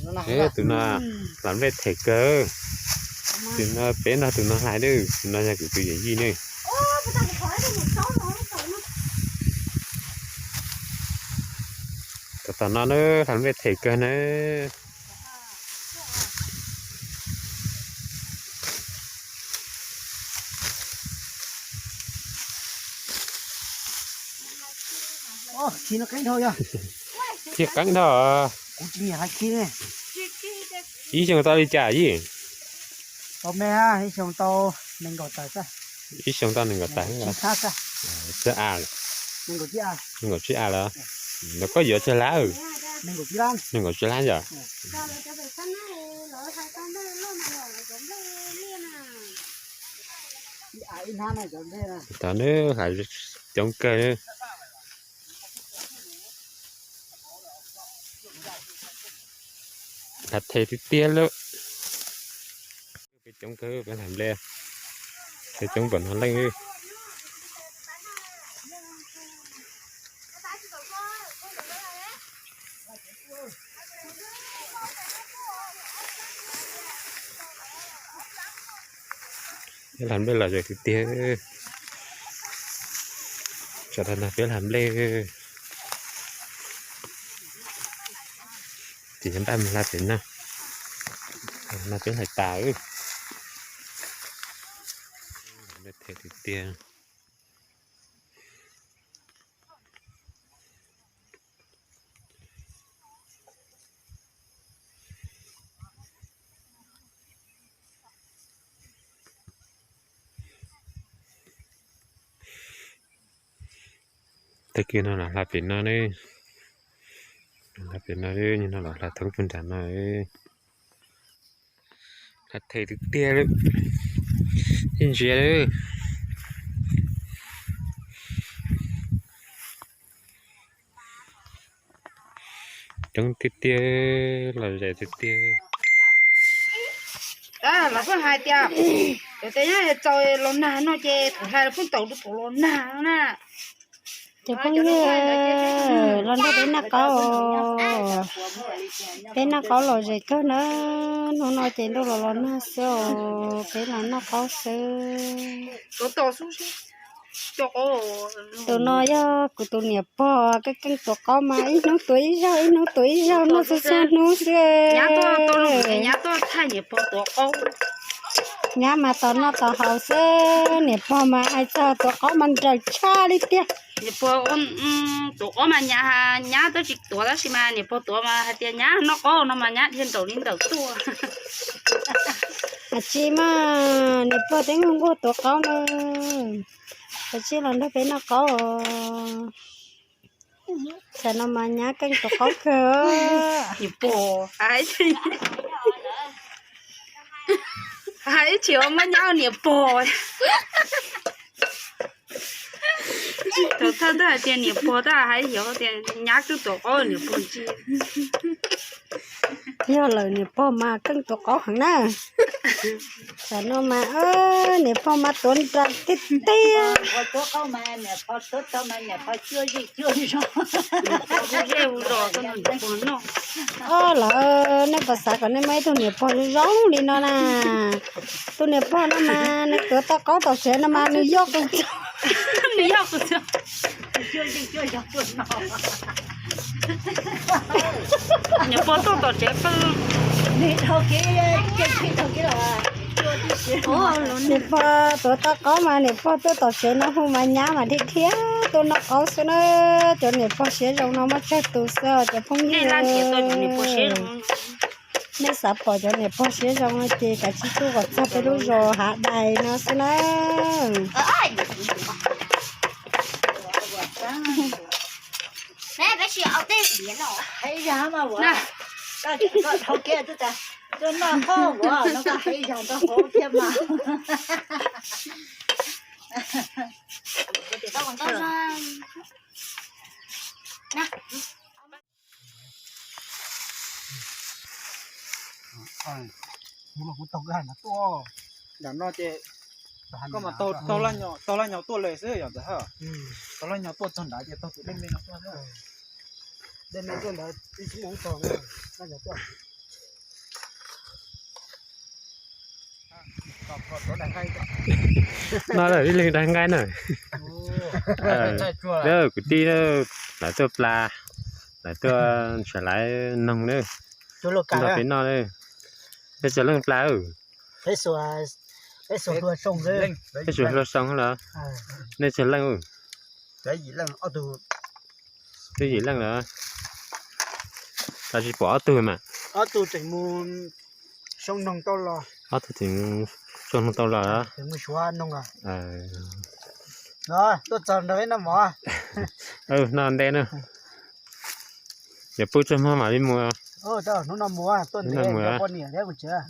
Tus no hla nplej them kawg. Tus no peb nrog tus no hla, tus no yog kuv tus yawm yij ne. Tom tom no na, hla nplej them kawg na. Khi qeeb dhau. Ib xyoos tau li cas yij? Ib xyoos tau nees nkaum tawm. Nees nkaum tsib av los? Los koj yuav tsawg lab? Nees nkaum tsib lab yom. Tau nws hla coob kawg. Hla them tiag tiag lawm. Peb coob kawg, peb hla nplej, peb coob npaum no leej. Peb hla nplej lom zem tiag tiag. Tsam no peb hla nplej. Ces npaj mus hla pem no, no peb hlais tas. Them tiag tiag. Tag kis no los hla pem no ne, hla pem no, no los hla thoob puag nram no. Hla them tiag tiag lawm, ib ntsia lawm. Coob tiag tiag, lom zem tiag tiag. Los pheej hais tias, cov tej nyab txaus los nag no ces thaum hla pheej tau rau thaum los nag na. Ces phooj ywg, los nrog peb noj qaub, peb noj qaub lom zem kawg na. Hnub no ces ntuj los los nag xwb os, peb los noj qaub xwb. Tus no yog kuv tus niam pog, keej keej tuav qaub mas ib hnub tuav ib zaug, ib hnub tuav ib zaug, noj txhua txhua hnub xwb. Nyab mas tos noj tos haus xwb, niam pog mas hais txog tuav qaub mas nrawm tshaj li tiag. Niam pog tuav qaub mas nyab, nyab twb tsis tuav tab sis mas niam pog tuav mas hais tias nyab noj qaub no mas nyab dhia nraum li ntawm tuaj. Ab tsis mas niam pog twb nquag nquag tuav qaub na, ab tsis los nrog peb noj qaub os. Tam no mas nyab keej tuav qaub kawg. Niam pog, hais tsis muab nyab ua niam pog. Thaum thawj twb hais tias niam pog, tab hais xyov tias nyab twb tuav qaub niam pog ntsia. Yog lawm niam pog mas keej tuav qaub heev na. Tam no mas niam pog mas tuav nrawm tiag tiag. Os, lawv nej puas xav kom nej muaj ib tug niam pog zoo zoo li no na? Tus niam pog no mas nws tuav tau qaub tom tsev no mas nws yog qws, nws yog qws. Niam pog tuaj tom tsev pw. Niam pog tuav tau qaub mas niam pog tuaj tom tsev no hu mas nyab mas dhia dhia tuaj noj qaub xwb na. Cov niam pog siab zoo no muaj tsawg tus xwb cov phooj ywg. Nej xav pom cov niam pog siab zoo no ces kav tsij tuaj kom txog peb lub zos Hav Dais no xwb na. Kuv mas kuv taug kwj ha no tuaj. Nram no ces koj mas taug laj nyo tuaj lawm xwb yom ntawd. Taug laj nyo tuaj txog nrad ces taug tus dej me no tuaj xwb. Dej me tuaj ntawd ib tug ub tog laj nyo tuaj. No lawm ib leeg daig nqaij na. Kwv tij, lawv tuaj pla, lawv tuaj nrhiav lawv noog na, nrog peb noj na. Nej tsawg leej pla? Peb xuas hlua xoo los? Nej tsawg leej? Twb yim leej los? Tab sis pom ob tug mas. Ob tug tseem soo noog tau los. Tuaj txog nrog peb noj mov. Noj nte na. Yog pw txog hmo mam li mus. Hnub no mus, tuaj ntev, poj niam thiab kuv tsev.